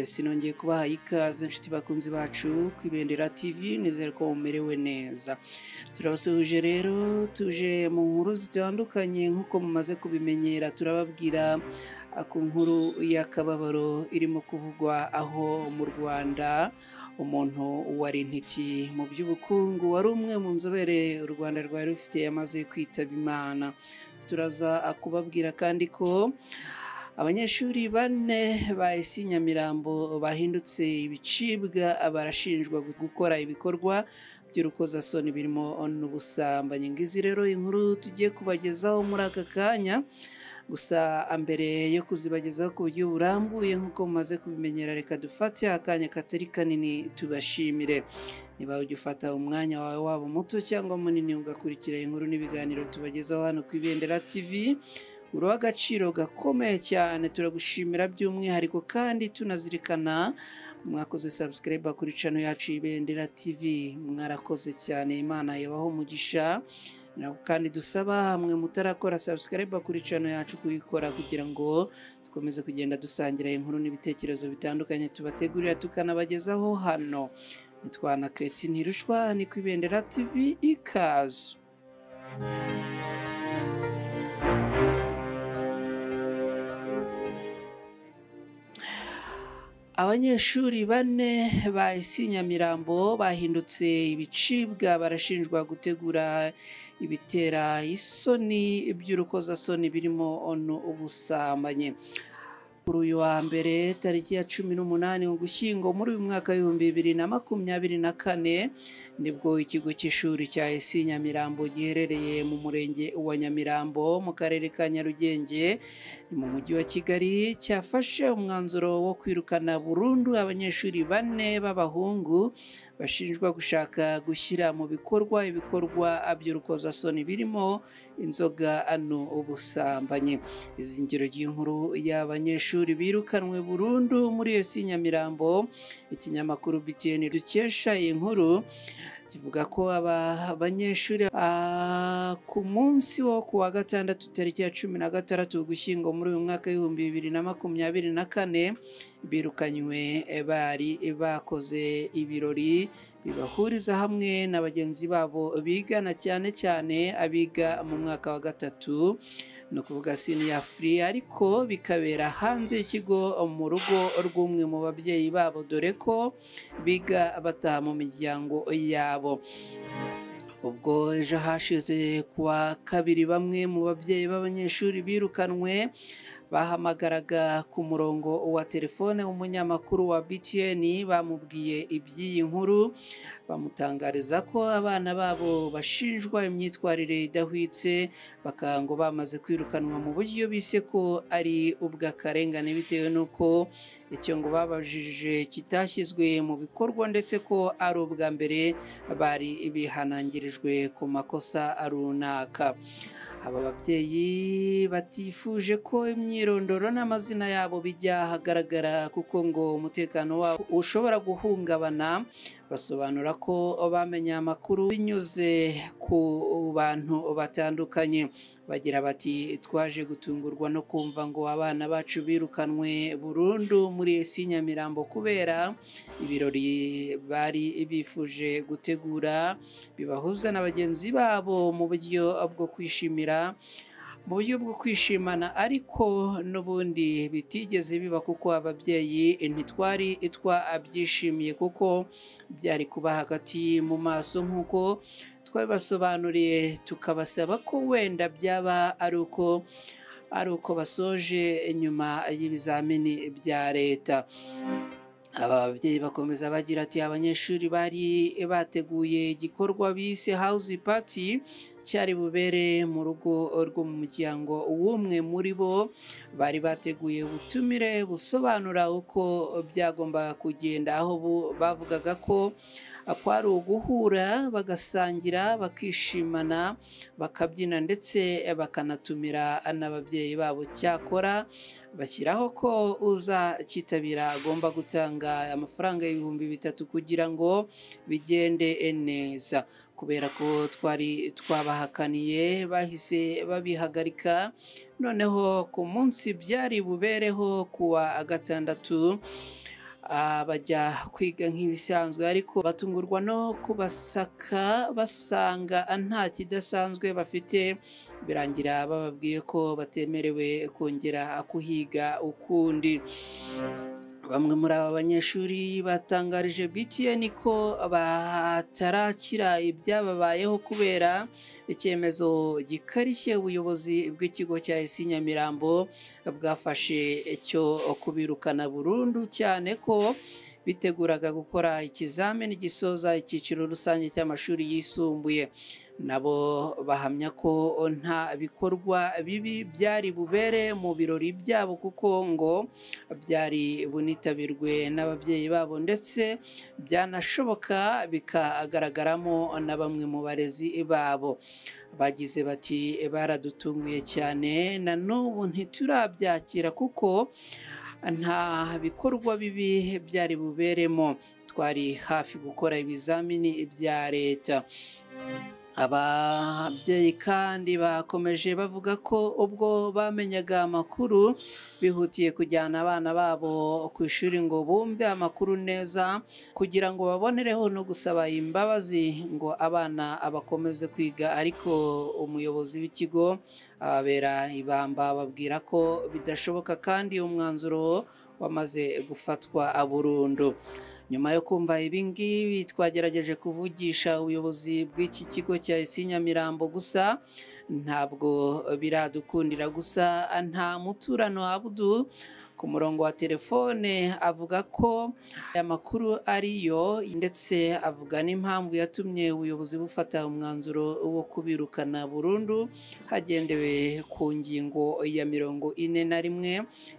Yes, nongeye kubaha ikaze inshuti bakunzi bacu ku Ibendera TV, nizere ko mumerewe neza. Turabasuhuje rero, tuje mu nkuru zitandukanye nk'uko mumaze kubimenyera. Turababwira ku nkuru y'akababaro irimo kuvugwa aho mu Rwanda umuntu wari intiti mu by'ubukungu, wari umwe mu nzobere u Rwanda rwari rufite, yamaze kwitaba Imana. Turaza kubabwira kandi ko abanyeshuri bane ba ESI Nyamirambo bahindutse ibicibwa, barashinjwa gukora ibikorwa by'urukozasoni birimo n'ubusambanyi. Ngizi rero inkuru tugiye kubagezaho muri aka kanya. Gusa mbere yo kuzibagezaho ku buryo burambuye nk'uko mumaze kubimenyera, reka dufate akanya katari kanini tubashimire. Niba ujya ufata umwanya wawe, waba muto cyangwa munini, ugakurikira inkuru n'ibiganiro tubagezaho hano ku Ibendera TV, uri uw'agaciro gakomeye cyane. Turagushimira by'umwihariko kandi tunazirikana mwakoze subscribe kuri channel yacu Ibendera TV, mwarakoze cyane, Imana yabaho umugisha. Kandi dusaba hamwe mutarakora subscribe kuri channel yacu kuyikora kugira ngo dukomeze kugenda dusangira inkuru n'ibitekerezo bitandukanye tubategurira tukanabagezaho hano. Nitwa Cretin Ntirushwa, ni ku Ibendera TV, ikaze. Abanyeshuri bane ba ESI Nyamirambo bahindutse ibicibwa, barashinjwa gutegura ibitera isoni by'urukozasoni birimo ubusambanyi. Kuri uyu wa mbere tariki ya 18 Ugushyingo muri uyu mwaka 2024, nibwo ikigo cy'ishuri cya ESI Nyamirambo giherereye mu murenge wa Nyamirambo mu karere ka Nyarugenge ni mu mujyi wa Kigali cyafashe umwanzuro wo kwirukana burundu abanyeshuri bane b'abahungu bashinjwa gushaka gushyira mu bikorwa ibikorwa by'urukozasoni birimo inzoga n'ubusambanyi. Izingiro ry'inkuru y'abanyeshuri birukanwe burundu muri ESI Nyamirambo, ikinyamakuru BTN dukesha iyi nkuru kivuga ko aba banyeshuri ku munsi wo kuwa gatandatu tariki ya 16 Ugushyingo muri uyu mwaka 2024 birukanywe bari bakoze ibirori bibahuriza hamwe na bagenzi babo bigana, cyane cyane abiga mu mwaka wa gatatu, ni ukuvuga senior free, ariko bikabera hanze y'ikigo mu rugo rw'umwe mu babyeyi babo, dore ko biga bataha mu miryango yabo. Ubwo ejo hashize kuwa kabiri, bamwe mu babyeyi b'abanyeshuri birukanwe bahamagaraga ku murongo wa telefone umunyamakuru wa BTN, bamubwiye iby'iyi nkuru, bamutangariza ko abana babo bashinjwa imyitwarire idahwitse, bakaba ngo bamaze kwirukanwa mu buryo bise ko ari ubw'akarengane bitewe n'uko icyo ngo babajije kitashyizwe mu bikorwa, ndetse ko ari ubwa mbere bari bihanangirijwe ku makosa runaka. Aba babyeyi batifuje ko imyirondoro n'amazina yabo bijya ahagaragara kuko ngo umutekano wabo ushobora guhungabana, basobanura ko bamenye amakuru binyuze ku bantu batandukanye. Bagira bati twaje gutungurwa no kumva ngo abana bacu birukanwe burundu muri ESI Nyamirambo kubera ibirori bari bifuje gutegura bibahuza na bagenzi babo mu buryo bwo kwishimira, mu buryo bwo kwishimana, ariko n'ubundi bitigeze biba kuko ababyeyi ntitwari twabyishimiye kuko byari kuba hagati mu maso nk'uko twabibasobanuriye, tukabasaba ko wenda byaba ari uko basoje nyuma y'ibizamini bya leta. Aba babyeyi bakomeza bagira ati abanyeshuri bari bateguye igikorwa bise house party cyari bubere mu rugo rwo mu muryango w'umwe muri bo, bari bateguye ubutumire busobanura uko byagombaga kugenda, aho bavugaga ko kwari uguhura bagasangira bakishimana bakabyina ndetse bakanatumira n'ababyeyi babo. Cyakora bashyiraho ko uza cyitabira agomba gutanga amafaranga 3000 kugira ngo bigende neza. Kubera ko twari twabahakaniye bahise babihagarika, noneho ku munsi byari bubereho kuwa gatandatu Bajya kwiga nk'ibisanzwe, ariko batungurwa no kubasaka basanga nta kidasanzwe bafite, birangira bababwiye ko batemerewe kongera kuhiga ukundi. Bamwe muri aba banyeshuri batangarije BTN ko batarakira ibyababayeho kubera icyemezo gikarishye ubuyobozi bw'ikigo cya ESI Nyamirambo bwafashe cyo kubirukana burundu, cyane ko biteguraga gukora ikizamini gisoza icyiciro rusange cy'amashuri yisumbuye. Nabo bahamya ko nta bikorwa bibi byari bubere mu birori byabo, kuko ngo byari bunitabirwe n'ababyeyi babo, ndetse byanashoboka bikagaragaramo na bamwe mu barezi babo. Bagize bati baradutunguye cyane, na n'ubu ntiturabyakira kuko nta bikorwa bibi byari buberemo, twari hafi gukora ibizamini bya leta. Ababyeyi kandi bakomeje bavuga ko ubwo bamenyaga amakuru bihutiye kujyana abana babo ku ishuri ngo bumve amakuru neza, kugira ngo babonereho no gusaba imbabazi ngo abana bakomeze kwiga, ariko umuyobozi w'ikigo ababera ibamba ababwira ko bidashoboka kandi umwanzuro wamaze gufatwa burundu. Nyuma yo kumva ibi ngibi twagerageje kuvugisha ubuyobozi bw'iki kigo cya ESI Nyamirambo, gusa ntabwo biradukundira. Gusa nta muturano Abudu ku murongo wa telefone avuga ko aya makuru ariyo, ndetse avuga n'impamvu yatumye ubuyobozi bufata umwanzuro wo kubirukana burundu hagendewe ku ngingo ya 41,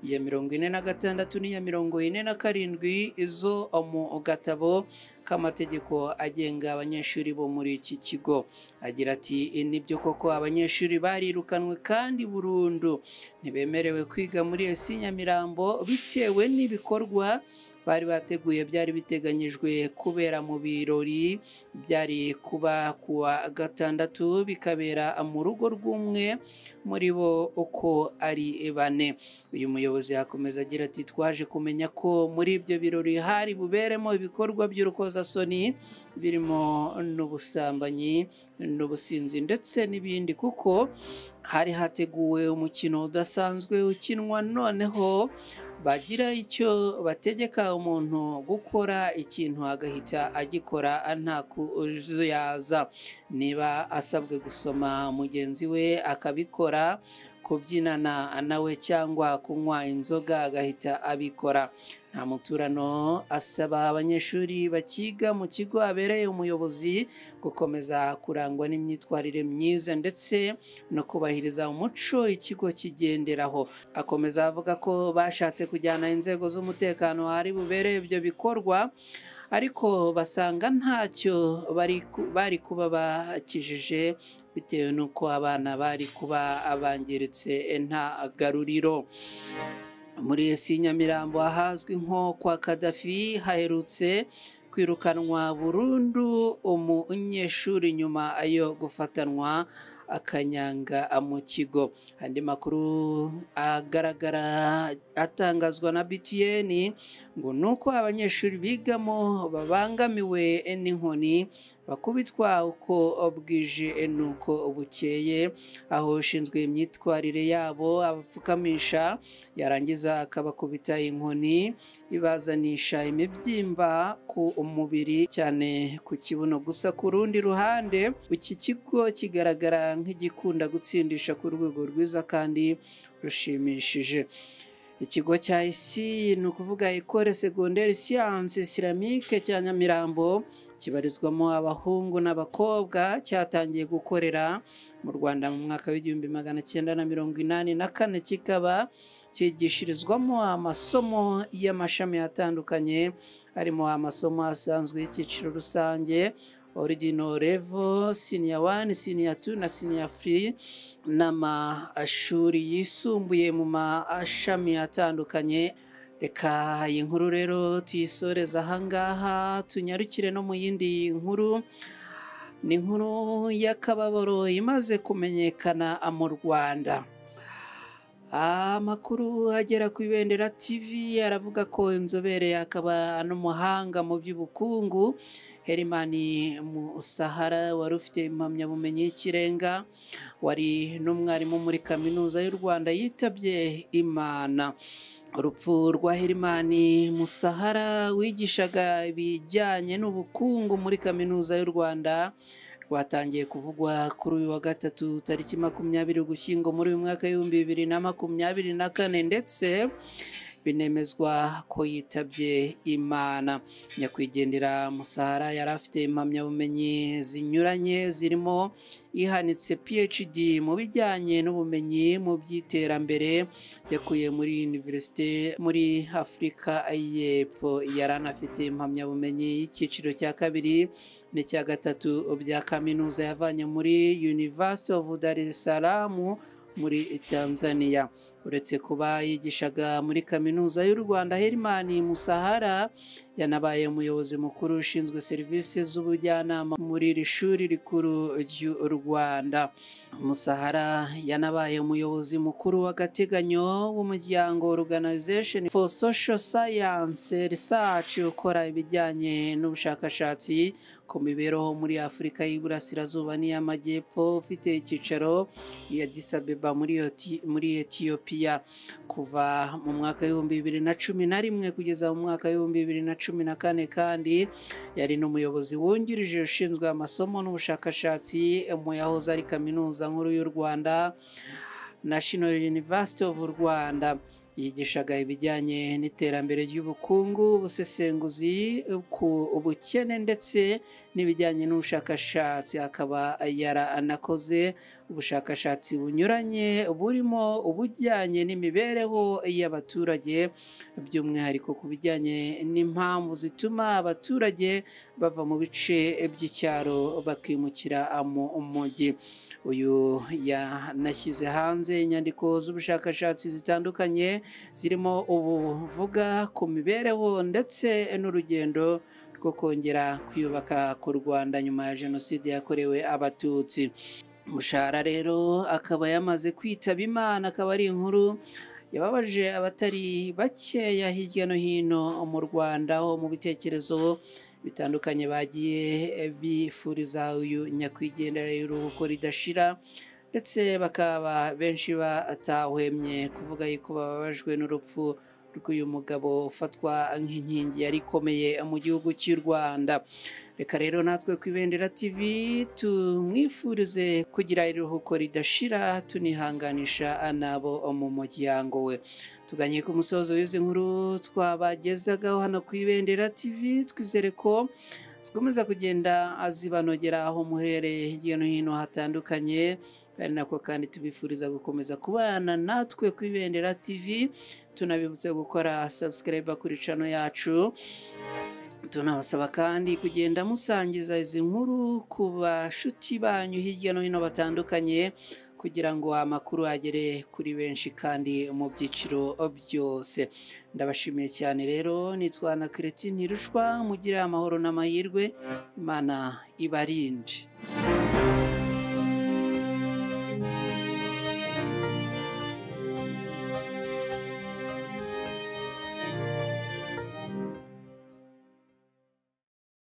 iya 46 n'iya 47 izo mu gatabo k'amategeko agenga abanyeshuri bo muri iki kigo. Agira ati nibyo koko abanyeshuri barirukanwe kandi burundu, ntibemerewe kwiga muri ESI Nyamirambo bitewe n'ibikorwa bari bateguye byari biteganyijwe kubera mu birori byari kuba kuwa gatandatu, bikabera mu rugo rw'umwe muri bo uko ari bane. Uyu muyobozi akomeza agira ati twaje kumenya ko muri ibyo birori hari buberemo ibikorwa by'urukozasoni birimo n'ubusambanyi n'ubusinzi ndetse n'ibindi, kuko hari hateguwe umukino udasanzwe ukinwa, noneho bagira icyo bategeka umuntu gukora ikintu agahita agikora nta kuzuyaza, niba asabwe gusoma mugenzi we akabikora, kubyinana nawe cyangwa kunywa inzoga agahita abikora. Nta muturano asaba abanyeshuri bakiga mu kigo abereye umuyobozi gukomeza kurangwa n'imyitwarire myiza ndetse no kubahiriza umuco ikigo kigenderaho. Akomeza avuga ko bashatse kujyana inzego z'umutekano ahari bubere ibyo bikorwa, ariko basanga ntacyo bari kuba bakijije bitewe n'uko abana bari kuba bangiritse nta garuriro. Muri ESI Nyamirambo ahazwi nko kwa Kadafi haherutse kwirukanwa burundu umunyeshuri nyuma yo gufatanwa akanyanga mu kigo. Andi makuru agaragara atangazwa na BTN ngo nuko abanyeshuri bigamo babangamiwe n'inkoni, bakubitwa uko bwije nuko bukeye, aho ushinzwe imyitwarire yabo abapfukamisha yarangiza akabakubita inkoni ibazanisha imibyimba ku umubiri cyane ku kibuno. Gusa ku rundi ruhande iki kigo kigaragara nk'igikunda gutsindisha ku rwego rwiza kandi rushimishije. Ikigo cya ESI ni ukuvuga Ecole Secondaire Science Islamique cya Nyamirambo kibarizwamo abahungu n'abakobwa, cyatangiye gukorera mu Rwanda mu mwaka w'1984, kikaba cyigishirizwamo amasomo y'amashami atandukanye harimo amasomo asanzwe y'icyiciro rusange, Original Level, Senior 1, Senior 2 na Senior 3, n'amashuri yisumbuye mu mashami atandukanye. Reka iyi nkuru rero tuyisoreza ahangaha, tunyarukire no mu yindi nkuru. Ni inkuru y'akababaro imaze kumenyekana mu Rwanda. Amakuru agera ku Ibendera TV aravuga ko inzobere akaba n'umuhanga mu by'ubukungu Herman Musahara wari ufite impamyabumenyi y'ikirenga, wari n'umwarimu muri Kaminuza y'u Rwanda, yitabye Imana. Urupfu rwa Herman Musahara wigishaga ibijyanye n'ubukungu muri Kaminuza y'u Rwanda rwatangiye kuvugwa kuri uyu wa gatatu tariki 20 Ugushyingo muri uyu mwaka 2024, ndetse binemezwa ko yitabye Imana. Nyakwigendera Musahara yari afite impamyabumenyi zinyuranye zirimo ihanitse PhD mu bijyanye n'ubumenyi mu by'iterambere yakuye muri Universite muri Afurika y'Epfo. Yari anafite impamyabumenyi y'icyiciro cya kabiri n'icya gatatu bya kaminuza yavanye muri University of Dar es Salaam muri Tanzania. Uretse kuba yigishaga muri Kaminuza y'u Rwanda, Herman Musahara yanabaye umuyobozi mukuru ushinzwe serivisi z'ubujyanama muri iri shuri rikuru ry'u Rwanda. Musahara yanabaye umuyobozi mukuru w'agateganyo w'umuryango Organization for Social Science Research ukora ibijyanye n'ubushakashatsi ku mibereho muri Afurika y'Iburasirazuba n'iy'Amajyepfo, ufite icyicaro i Addis Abeba muri Ethiopia. Kuva mu mwaka 2011 kugeza mu mwaka 2014 kandi yari n'umuyobozi wungirije ushinzwe amasomo n'ubushakashatsi mu yahoze ari Kaminuza Nkuru y'u Rwanda, National University of Rwanda. Yigishaga ibijyanye n'iterambere ry'ubukungu, ubusesenguzi ku ubukene ndetse n'ibijyanye n'ubushakashatsi. Akaba yaranakoze ubushakashatsi bunyuranye burimo ubujyanye n'imibereho y'abaturage, by'umwihariko ku bijyanye n'impamvu zituma abaturage bava mu bice by'icyaro bakimukira mu mujyi. Uyu yanashyize hanze inyandiko z'ubushakashatsi zitandukanye zirimo ubuvuga ku mibereho ndetse n'urugendo rwo kongera kwiyubaka ku Rwanda nyuma ya Jenoside yakorewe Abatutsi. Mushahara rero akaba yamaze kwitaba Imana, akaba ari inkuru yababaje abatari bakeya hirya no hino mu Rwanda, aho mu bitekerezo bitandukanye bagiye bifuriza uyu nyakwigendera iruhuko ridashira, ndetse bakaba benshi batahwemye kuvuga yuko bababajwe n'urupfu rw'uyu mugabo ufatwa nk'inkingi yari ikomeye mu gihugu cy'u Rwanda. Reka rero natwe ku Ibendera TV tumwifurize kugira iruhuko ridashira, tunihanganisha nabo mu muryango we. Tuganye ku musozo w'izi nkuru twabagezagaho hano ku Ibendera TV, twizere ko zikomeza kugenda zibanogera aho muherereye hirya no hino hatandukanye. Ari nako kandi tubifuriza gukomeza kubana natwe ku Ibendera TV, tunabibutsa gukora subscribe kuri channel yacu. Tunabasaba kandi kugenda musangiza izi nkuru ku bashuti banyu hirya no hino batandukanye, kugira ngo amakuru agere kuri benshi kandi mu byiciro byose. Ndabashimiye cyane rero, nitwa na Christine Ntirushwa, mugire amahoro n'amahirwe, Imana ibarinde.